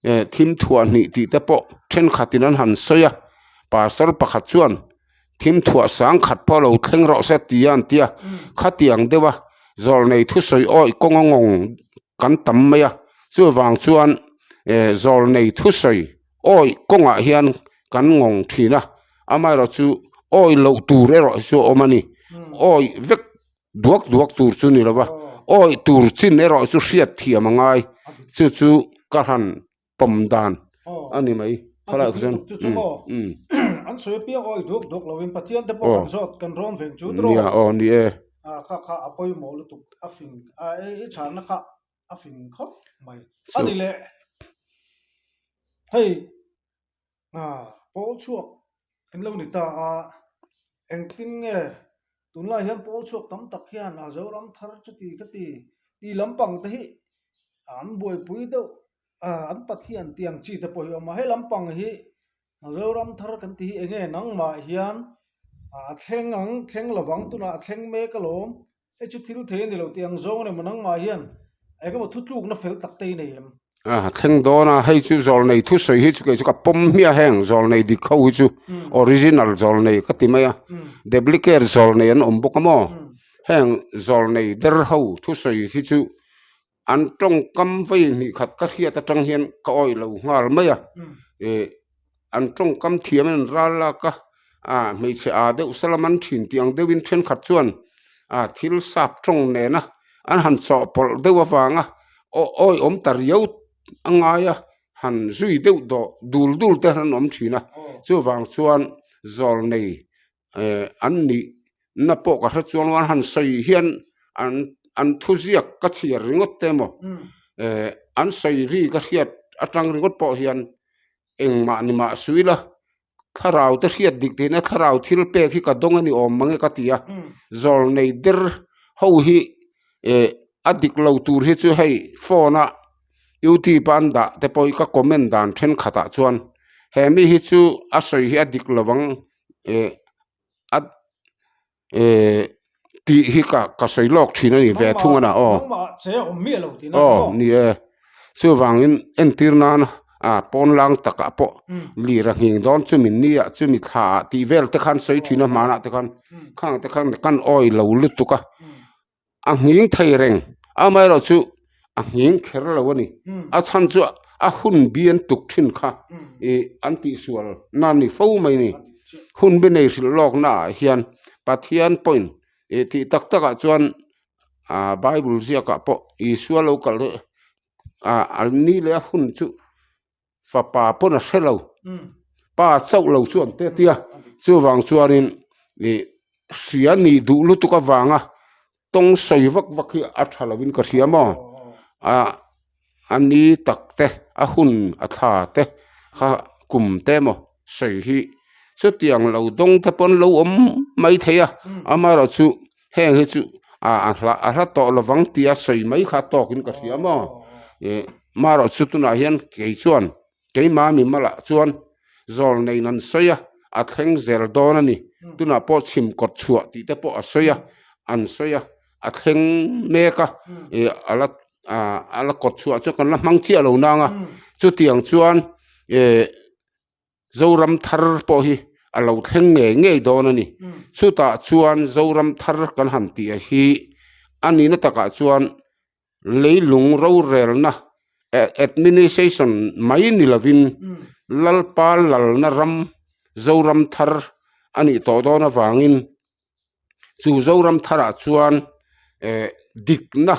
eh thim thuah hnih tih te pawh thenkhatin an han sawi a pastor pakhat chuan thim thuah sang khat pawh lo thleng rawh se ti a an ti a khatiang deuh a zawlnei thusawi awih kawng a ngawng kan tam mai a chuvang chuan eh zawlnei thusawi awih kawngah hian kan ngawng thin a amaherawh chu awih loh tur erawh hi chu a awm a ni awih vek duak duak tur chu ni lo va awih tur chin erawh chu hriat thiam a ngai chu chu ka han pawm dan a ni mai khalai ah chuan umm an sawi apiang awi duak duak lo in Pathian te pawh kan zawt kan rawn veng chu tawh nia aw ni e a kha kha a pawimawh lutuk a fing a i chhanna kha a fing khawp mai a ni leh hei a pawl chhuak an lo ni ta a engtin nge tunlai hian pawl chhuak tam tak hian a Zoram thar chuti khati tih lampang te hi an buaipui deuh an Pathian tih ang chi te pawh hi a awm a hei lampang hi Zoram thar kan tih hi eng nge nangmah hian a thleng ang thleng lovang tunah a thleng mek alawm hei chu thil thei a ni lo tih ang zawng a ni maw nangmah hian eng emaw thutlukna fel tak te i nei em? A thleng dawn a, hei chu zawlnei thusawi hi chu kei chu ka pawm hmiah heng zawlnei dik ho hi chu original zawlnei ka ti mai a, duplicate zawlnei an awm bawk a maw, heng zawlnei der ho thusawi hi chu an tawngkam vei hnih khat ka hriat atang hian ka awih lo nghal mai a, ih an tawngkam thiam in an ral lak a, ah hmeichhe ah deuh salam an thin tih ang deuhin thenkhat chuan ah thil sap tawng nena an han chawhpawlh deuh avanga aw awi awm ta riau a ngai a han zui deuh dawh dul dul te an awm thin a chuvang chuan zawlnei eh an nih na pawh ka hre chuang lo an han sawi hian an an thuziak ka chhiar ringawt te emaw eh an sawi ri ka hriat atang ringawt pawh hian engmah ni mah suih la thlarau te hriat dik theihna thlarau thil pek hi ka dawng a ni awm mang e ka ti a zawlnei der ho hi eh a dik lo tur hi chu hei phone a youtube a an dah te pawh hi ka comment dan thenkhat ah chuan he mi hi chu a sawi hi a dik lo ang eh a eh tih hi ka ka sawi lawk thin a ni ve thung a na aw aw ni e chuvangin entir nan a pawn lang takah pawh lir a nghing dawn chumi ni ah chumi thla ah tih vel te khan sawi thin a hmanah te khan khang te khan kan awi lo lutuk a. a nghing thei reng amaherawh chu a nghing kher lo a ni a chhan chu a hun bi an tuk thin kha ih an tihsual na ni fo mai a ni hun bi nei hrilh lawk na ah hian Pathian pawhin ih tih tak tak ah chuan ah bible ziak ah pawh Isua lo kal ah an ni leh a hun chu. Fapa pawn a hre lo, pa chauh lo chu an te tia, chuvang chuanin ih hria nih duh lutuk avanga tawng sawi vak vak hi a tha lovin ka hria maw, ah a ni tak te a hun a thla te kha kum te emaw sawi hi chutiang lo dawng te pawn lo awm mai thei a, amaherawhchu heng hi chu ah a hla tawh lovang tia sawi mai kha tawkin ka hria maw ih marawh chu tunah hian kei chuan keimah mi malah chuan zawl neiin an sawi a a thleng zel dawn a ni tunah pawh chhim kawt chhuah tih te pawh a sawi a an sawi a a thleng mek a ih a la ah a la kawt chhuah chu kan la hmang chiah lo nang a chutiang chuan ih. Zoram thar pawh hi a lo thleng ngei ngei dawn a ni. Chutah chuan Zoram thar kan han tih a hi a nihna takah chuan leilung rorelna administration mai ni lovin Lalpa lalna ram Zoram thar a nih tawh dawn avangin chu Zoram tharah chuan eh dikna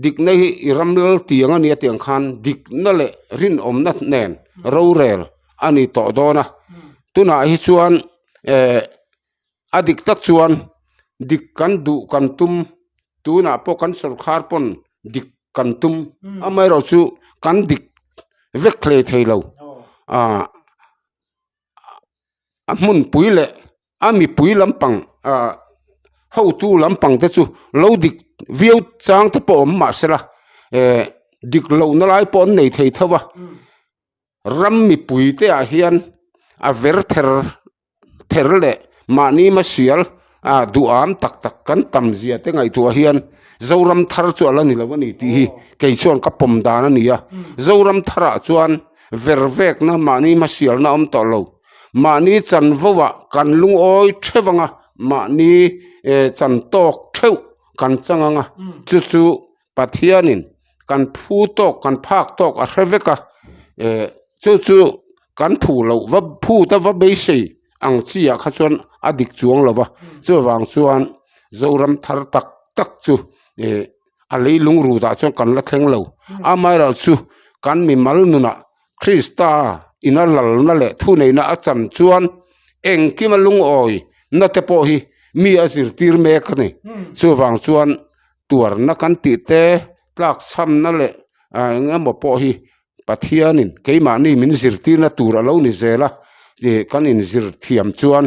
Dikna hi i ram lal tiang a nia tiang khan dikna leh rinawmna nen rorel a ni tawh dawn a tunah hi chuan eh a dik tak chuan dik kan duh kan tum tunah pawh kan sawrkhar pawn dik kan tum amaherawh chu kan dik vek hlei thei lo ah. A hmunpui leh a mipui lampang ah hotu lampang te chu lo dik viau chang te pawh awm mah sela eh dik lohna lai pawh an nei thei tho a ram mipui te ah hian a ver ther ther leh mahni hmasial ah duham tak tak kan tam zia te ngaihtuah hian Zoram thar chu a la ni lo a ni tih hi kei chuan ka pawm dan a ni a Zoram tharah chuan. Ver vekna mahni hmasialna awm tawh lo. Mahni chanvo ah kan lungawi theuh ang a, mahni chan tawk theuh kan chang ang a, chu chu Pathianin kan phu tawk kan phak tawk a hre vek a, chu chu kan phu loh va phu ta va beisei ang chi ah kha chuan a dik chuang lo va, chuvang chuan Zoram thar tak tak chu a leilung rut ah chuan kan la thleng lo amaherawh chu kan mimal nunah Krista ina lalna leh thuneihna a chan chuan engkima lungawi na te pawh hi mi a zirtir mek a ni chuvang chuan tuarna kan tih te tlakchhamna leh eng emaw pawh hi Pathianin keimahni min zirtirna tur a lo ni zel a, ih kan inzir thiam chuan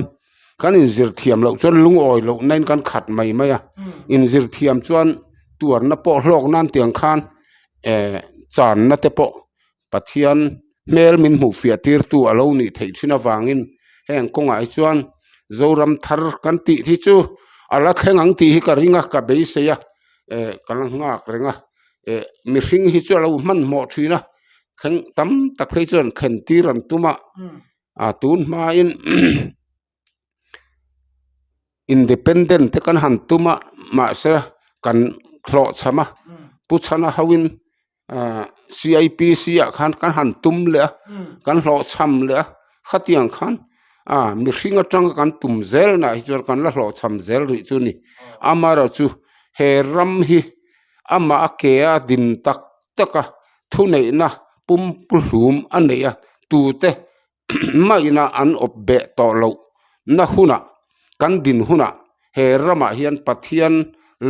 kan inzir thiam loh chuan lungawi loh nain kan khat mai mai a, inzir thiam chuan tuarna pawh hlawk nan tiang khan eh channa te pawh Pathian hmel min hmuh fiah tirtu a lo nih theih thin avangin heng kawngah hi chuan Zoram thar kan tih hi chu a la thleng ang tih hi ka ring a ka beisei a eh ka la nghak reng a. eh mihring hi chu a lo hmanhmawh thin a thleng tam tak phei chuan thlen tir an tum a a tun hmain independent te kan han tum a mahse kan hlawhchham a pu chhana hoin ah C I P C ah khan kan han tum leh a kan hlawhchham leh a khatiang khan ah mihring atanga kan tum zel nah hi chuan kan la hlawhchham zel rih chu a ni amaherawhchu he ram hi amah a ke a din tak tak a thuneihna pumpuhlum a neih a tute mahina an awp beh tawh loh na hunah kan din hunah he ramah hian Pathian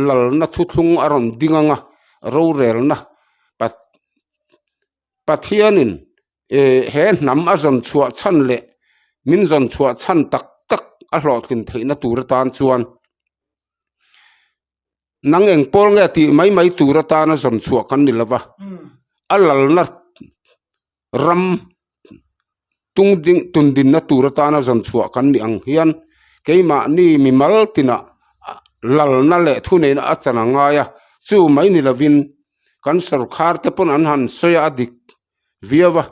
lalna thuthlung a rawn ding ang a, rorelna Pathianin eh he hnam a zawn chhuah chhan leh min zawn chhuah chhan tak tak a hlawhtlin theihna tur atan chuan nang eng pawl nge tih mai mai tur atana zawn chhuah kan ni lo va, a lalna ram tung ding tun dinna tur atana zawn chhuah kan ni ang hian keimahni mimal tinah lalna leh thuneihna a chan a ngai a, chu mai ni lovin kan sawrkhar te pawn an han sawi a, a dik viau a,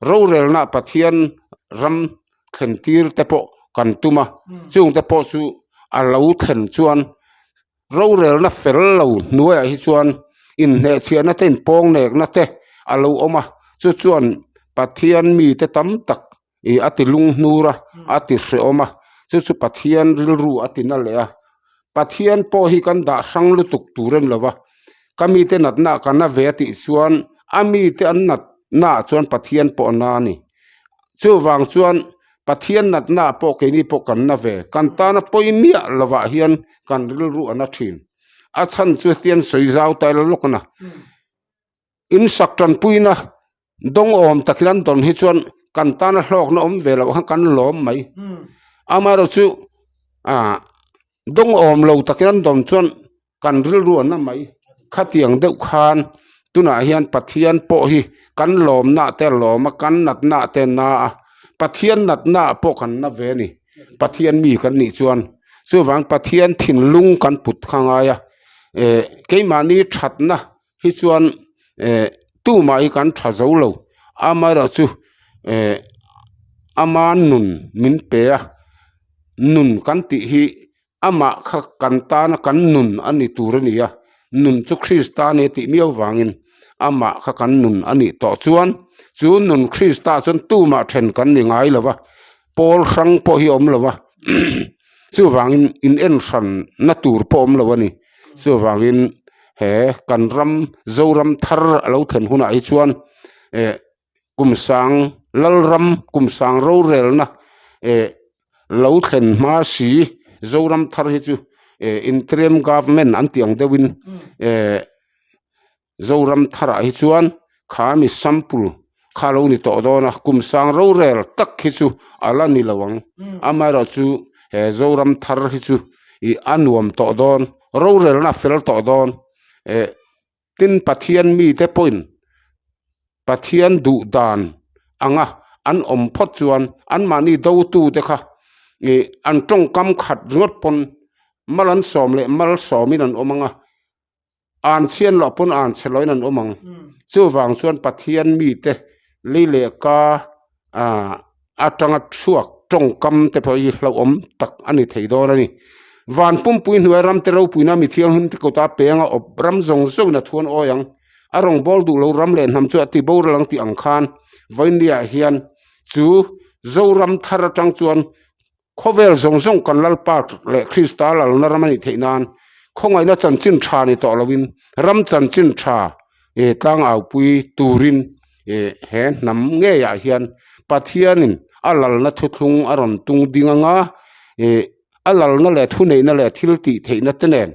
rorelna Pathian ram thlen tir te pawh kan tum a, chung te pawh chu a lo thlen chuan rorelna fel lo hnuaiah hi chuan inhnehchhiahna te inpawng nekna te a lo awm a, chu chuan Pathian mite tam tak ih a ti lung hnur a, a ti hrehawm a, chu chu Pathian rilru a ti na leh a, Pathian pawh hi kan dah hrang lutuk tur a ni lo va, ka mite natna ah ka na ve a tih chuan a mite an natna ah chuan Pathian pawh a na a ni. Chuvang chuan Pathian natna ah pawh keini pawh kan na ve, kan tana pawi miah lovah hian kan rilru a na thin. A chhan chu hetiang sawi zau ta ila lawk a na. In sak tanpuina dawng awm takin an dawn hi chuan kan tana hlawkna awm ve loh khan kan lawm mai. Amaherawh chu ah dawng awm lo takin an dawn chuan kan rilru a na mai. Khatiang deuh khan tunah hian Pathian pawh hi kan lawmna te a lawm a, kan natna te a na a, Pathian natna pawh kan na ve a ni. Pathian mi kan nih chuan chuvang Pathian thinlung kan put kha ngai a, eh keimahni thatna. hi chuan eh tumah hi kan tha zo lo amaherawhchu eh ama nun min pe a nun kan tih hi amah kha kan tana kan nun a ni tur a ni a nun chu Krista a ni a tih miau vangin amah kha kan nun a nih tawh chuan chu nun Krista chuan tumah then kan ni ngai lo va pawl hrang pawh hi a awm lo va chuvangin in en hran na tur pawh a awm lo a ni chuvangin he kan ram Zoram thar a lo thlen hunah hi chuan eh kum sang Lalram kum sang rorelna eh lo thlen hma si Zoram thar hi chu eh interim government an tih ang deuhin eh. Zoram tharah hi chuan kha mi sample kha lo ni tawh dawn a, kum sang rorel tak hi chu a la ni lo ang. Amaherawh chu he Zoram thar hi chu ih a nuam tawh dawn, rorelna a fel tawh dawn. Eh tin Pathian mite pawhin Pathian duh dan anga an awm phawt chuan anmahni dotute kha ih an tawngkam khat ringawt pawn mal an sawm leh mal sawmin an awm ang a. An chhian loh pawn an chhe loin an awm ang. Chuvang chuan Pathian mite lei leh ka ah atanga chhuak tawngkam te pawh hi hlauhawm tak a ni thei dawn a ni. Van pumpui hnuai ram te ropuina mi thianghlim te kawta penga awp ram zawng zawngin a thuan awi ang. A rawngbâwl duh lo ram leh hnam chu a ti boral ang tih ang khan Vawinia hian chu Zoram thar atang chuan Khawvel zawng zawng kan Lalpa leh Krista lalna ram a nih theih nan khawngaihna chanchin tha ni tawh lovin ram chanchin tha eh tlangaupui turin eh he hnam ngeiah hian Pathianin a lalna thuthlung a rawn tung ding anga eh a lalna leh thuneihna leh thil tih theihna te nen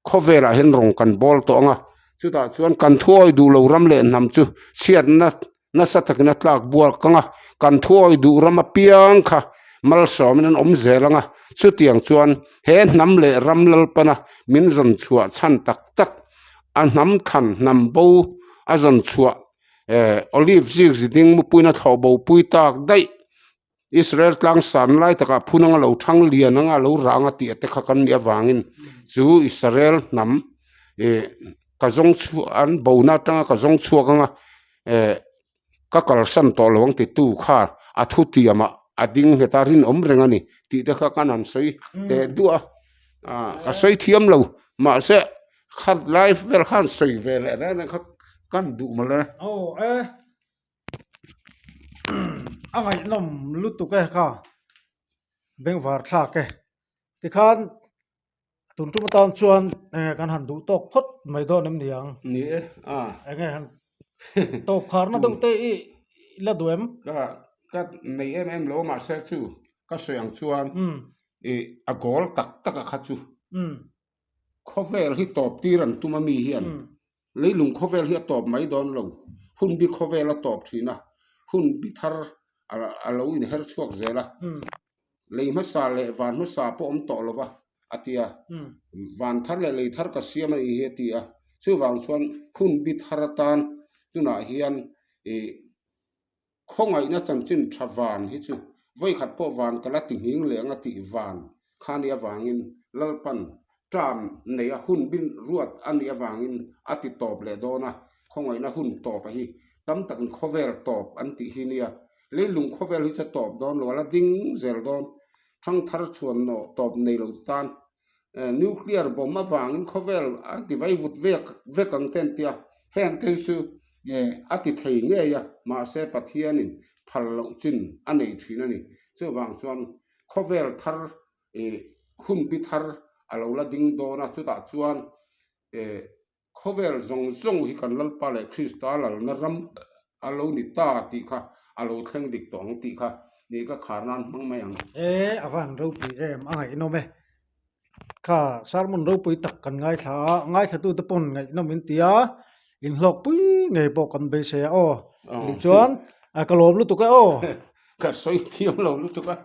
Khawvelah hian rawng kan bawl tawh ang a, chutah chuan kan thuawi duh lo ram leh hnam chu chhiatna nasa takin a tlak buak ang a, kan thuawi duh ram apiang kha malsawmin an awm zel ang a, chutiang chuan he hnam leh ram lalpana min zawn chhuah chhan tak tak a hnam thlan hnam bo a zawn chhuah eh olive zik ziding mupuina thlawh bo pui tak daih Israel tlang san lai takah phun anga lo thang lian anga lo rang a tih te kha kan nih avangin chu Israel hnam ih. Ka zawng chhuak an bona atanga ka zawng chhuak anga eh ka kalsan tawh lo ang titu kha a thu tiamah a ding nghet a rinawm reng a ni tih te kha kan han sawi teh duah a ah ka sawi thiam lo mahse khat lai vel khan sawi ve leh reng reng kha kan duh mawle. Aw e a ngaihnawm lutuk e kha bengvar thlak e tikhan. Tun tum atan chuan enge kan han duh tawk phawt mai dawn em ni ang? Ni e, a. Enge han tawp kharna deuh te i la duh em? Ka ka nei em em lo mahse chu ka sawi ang chuan i a goal tak tak a kha chu khawvel hi tawp tir an tum a mi hian leilung khawvel hi a tawp mai dawn lo hun bi khawvel a tawp thin a hun bi thar a lo inher chhuak zel a. Lei hmasa leh van hmasa pawh awm tawh lo va, a ti a. Van thar leh lei thar ka siam a nih hi a ti a. Chuvang chuan hun bi thar atan tunah hian ih khawngaihna chanchin tha van hi chu vawikhat pawh van ka la ti nghing leh ang a tih van kha a nih avangin Lalpan term neia hun bin ruat a nih avangin a ti tawp leh dawn a, khawngaihna hun tawp a hi tam takin khawvel tawp an tih hi nia. Leilung khawvel hi chu a tawp dawn lo, a la ding zel dawn. Thangthar chhuan nawh tawp nei lo tan nuclear bomb avangin khawvel a ti vai vut vek vek ang te an ti a, heng te hi chu a ti thei ngei a, mahse Pathianin phal loh chin a nei thin a ni. Chuvang chuan khawvel thar ih hunbi thar a lo la ding dawn a, chutah chuan ih Khawvel zawng zawng hi kan Lalpa leh Krista lalna ram a lo ni ta tih kha a lo thleng dik tawh ang tih kha ni ka khar nan hmang mai ang. E, a van ropui em, a ngaihnawm e. Kha sermon ropui tak kan ngaithla a, ngaithlatute pawn ngaihnawm in ti a, inhlawkpui ngei pawh kan beisei a aw. Tichuan, ka lawm lutuk e aw. Ka sawi thiam lo lutuk a.